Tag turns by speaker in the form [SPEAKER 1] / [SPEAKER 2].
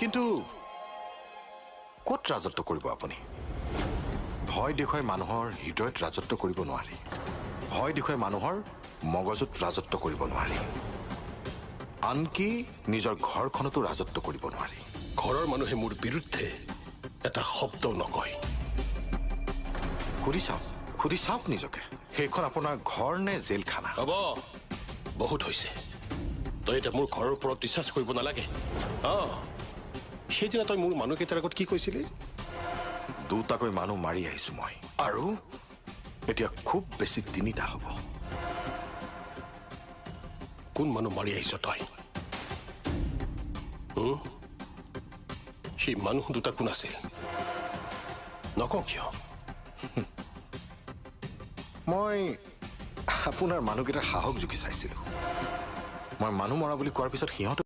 [SPEAKER 1] কিন্তু ক'ত ৰাজত্ব কৰিব আপুনি? ভয় দেখুৱাই মানুহৰ হৃদয়ত ৰাজত্ব কৰিব নোৱাৰি, ভয় দেখুৱাই মানুহৰ মগজুত ৰাজত্ব কৰিব নোৱাৰি, আনকি নিজৰ ঘৰখনতো ৰাজত্ব কৰিব নোৱাৰি।
[SPEAKER 2] ঘৰৰ মানুহে মোৰ বিৰুদ্ধে এটা শব্দও নকয়।
[SPEAKER 1] সুধি চাওক, সুধি চাওক নিজকে, সেইখন আপোনাৰ ঘৰ নে জেলখানা?
[SPEAKER 2] হ'ব, বহুত হৈছে। তই এতিয়া মোৰ ঘৰৰ ওপৰত বিশ্বাস কৰিব নালাগে। অঁ, সেইদিনা তই মোৰ মানুহকেইটাৰ আগত কি কৈছিলি?
[SPEAKER 1] দুটাকৈ মানুহ মাৰি আহিছো মই, আৰু এতিয়া খুব বেছি তিনিটা হ'ব।
[SPEAKER 2] কোন মানুহ মাৰি আহিছ তই? সেই মানুহ দুটা কোন আছিল নকওঁ কিয়?
[SPEAKER 1] মই আপোনাৰ মানুহকেইটাৰ সাহস জুখি চাইছিলো। মই মানুহ মৰা বুলি কোৱাৰ পিছত সিহঁতে